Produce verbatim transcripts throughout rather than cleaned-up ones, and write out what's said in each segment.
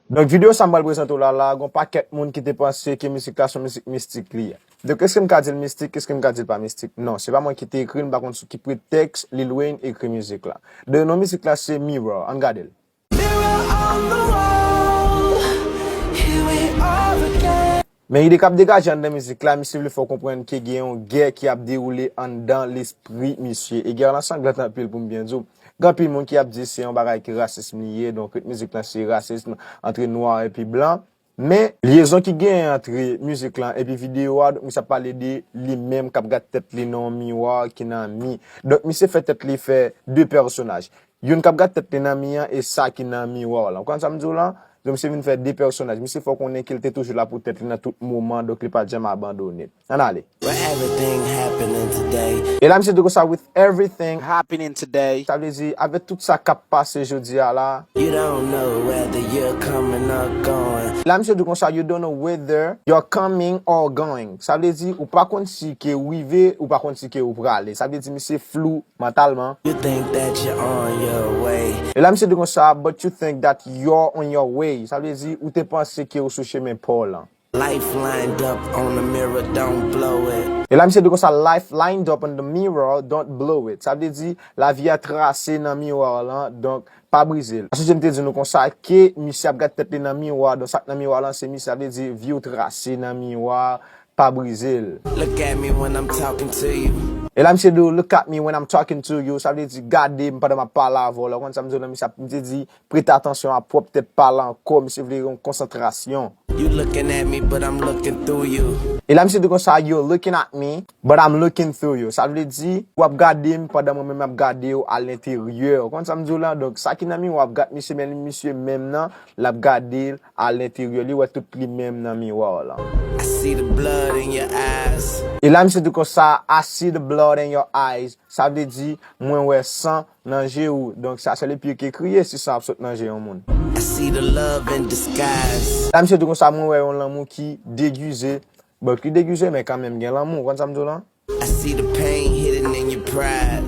Donk, videyo sa m pral prezante w la, la, gon pakèt moun ki te panse ke mizik la se yon mizik mistik li ye. Donk, èske m ka di l mistik? Èske m ka di l pa mistik? Non, se pa mwen ki te ekri l, m pa konn sou ki pretèks Lil Wayne ekri mizik la. Donk, non mizik la se Mirror. Ann gade l. Mirror on the wall, here we are again. Men ide k ap degaje anndan mizik la, misye vle fè w konprann ke gen yon gè ki ap dewoule anndan lespri misye. E gè lan sanglant anpil pou m byen di w. Gen anpil moun ki ap di se yon bagay ki rasism li ye, donk rit mizik lan se rasism antre nwa epi blan. Men, lyezon ki genyen antre mizik lan epi videyo a, donk misye ap pale de li menm k ap gad tèt li nan yon miwa ki nan mi. Donk misye fè tèt li fè de pèsonaj. Youn k ap gad tèt li nan mi an e sa ki nan miwa lan. Ou konprann sa m di w lan? Donk misye vin fè de pèsonaj. Misye fè w konnen ke l te toujou la pou tèt li nan tout moman, donk li pa t janm abandone. Ann ale. With everything happening today. E la misye di konsa, with everything happening today. Sa vle di, avèk tout sa k ap pase jodi a la. You don't know whether you're coming or going. La misye di konsa, you don't know whether you're coming or going. Sa vle di, ou pa konn si ke ou rive, ou pa konn si ke ou prale. Sa vle di, misye flou mantalman. You think that you're on your way. E la misye di konsa, but you think that you're on your way. Sa vle di, ou te panse ke ou sou chemen pa w lan. Life lined up on the mirror, don't blow it. E la misye di konsa, life lined up on the mirror, don't blow it. Sa vle di, lavi a trase nan miwa lan, donk pa brize l. Paske m te di nou konsa ke misye ap gad tèt li nan miwa, donk sa k nan miwa lan se misye, sa vle di vi w trase nan miwa, pa brize l. Look at me when I'm talking to you. E la misye di w, look at me when I'm talking to you, sa vle di gade m pandan m ap pale avè w la. Ou konn sa m di w lan, misye ap, m te di, prete atansyon a pwòp tèt pa l ankò, misye vle yon konsantrasyon. You looking at me, but I'm looking through you. E la misye di konsa, you're looking at me, but I'm looking through you. Sa vle di, w ap gade m pandan mwen menm m ap gade w alenteryè. Ou konn sa m di w lan? Donk, sa ki nan miwa ap gad misye, men misye menm nan, l ap gade l alenteryè. Li wè tout li menm nan miwa w lan. I see the blood in your eyes. E la misye di konsa, I see the blood in your eyes. Sa vle di, mwen wè san nan je w. Donk, sa se le pire ke kriye si san ap sot nan je yon moun. I see the love in disguise. La misye di konsa, mwen wè yon lanmou ki degize. Bon, ki degize, men kanmenm gen lanmou. Ou konn sa m di w lan? I see the pain hidden in your pride.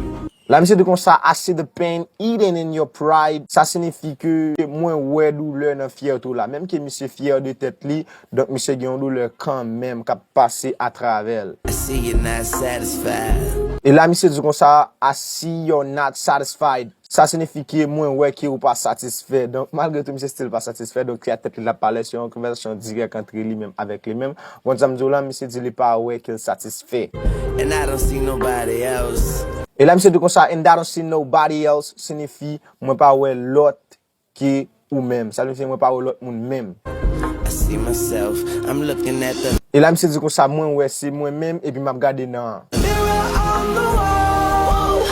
La misye di konsa, I see the pain hidden in your pride. Sa siyifi ke mwen wè doulè nan fyète w la. Menm ke misye fyè de tèt li, donk misye gen yon doulè kanmenm k ap pase atravè l. I see you're not satisfied. E la misye di konsa, I see you're not satisfied. Sa siyifi ke mwen wè ke ou pa satisfè. Donk, malgre tou, misye still pa satisfè. Donk, se a tèt li l ap pale, se yon konvèsasyon dirèk antre li menm avèk li menm. Ou konn sa m di w lan, misye di li pa wè ke l satisfè. And I don't see nobody else. E la misye di konsa, and I don't see nobody else, siyifi mwen pa wè lòt ke ou menm. Sa vle di mwen pa wè lòt moun menm. I see myself, I'm looking at the. E la misye di konsa, mwen wè se mwen menm epi m ap gade nan. Mirror on the wall,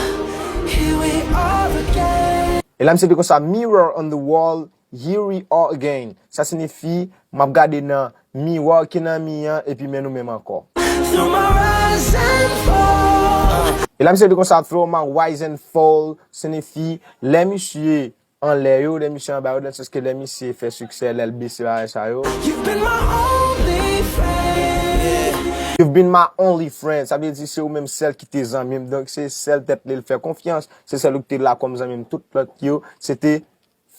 here we are again. E la misye di konsa, mirror on the wall, here we are again. Sa siyifi, m ap gade nan miwa ki nan mi an epi men nou menm ankò. Through my rise and fall. E la misye di konsa, through my rise and fall, siyifi, lè misye anlè yo, lè misye anba yo, dans le sens ke lè misye fè siksè, lè l bese bagay sa yo. You've been my only friend. You've been my only friend. Sa vle di se ou menm sèl ki te zanmi m. Donk se sèl tèt li l fè konfyans, se sèl ou ki te la kòm zanmi m. Tout lòt yo, se te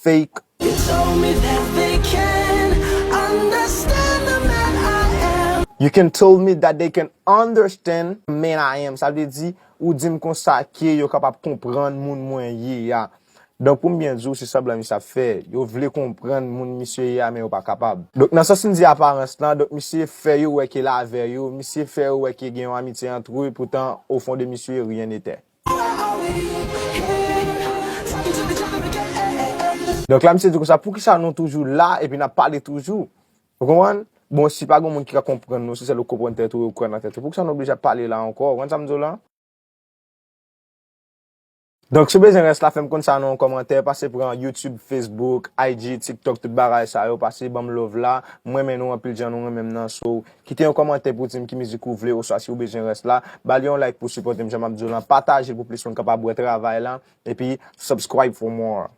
fake. You told me that they can understand the man I am. You can told me that they can understand the man I am. Sa vle di, ou di m konsa ke yo kapab konprann moun mwen ye a. Donk, pou m byen di w, se sanblan misye ap fè. Yo vle konprann moun misye ye a, men yo pa kapab. Donk, nan sans m di aparans lan, donk, misye fè yo wè ke l avè yo, misye fè yo wè ke gen yon amitye antre yo, poutan, au fond de misye, rien n'était. Donk, la, misye di konsa, poukisa nou toujou la, epi n ap pale toujou? Ou konprann? Bon, si pa gen moun ki ka konprann nou, se sèl ou konprann tèt ou, ou kwè nan tèt ou. Poukisa nou oblije ap pale la ankò? Ou konprann sa m di w lan? Donk, si w bezwen rès la, fè m konn sa nan yon kòmantè. Pase pran YouTube, Facebook, I G, TikTok, tout bagay sa yo. Pase ban m love la. M renmen nou anpil jan nou renmen m nan. So, kite yon kòmantè pou di m ki mizik ou vle, oswa si w bezwen rès la. Ba li yon like pou sipòte m, jan m ap di w lan. Pataje l pou plis moun kapab wè travay la. Epi, subscribe for more.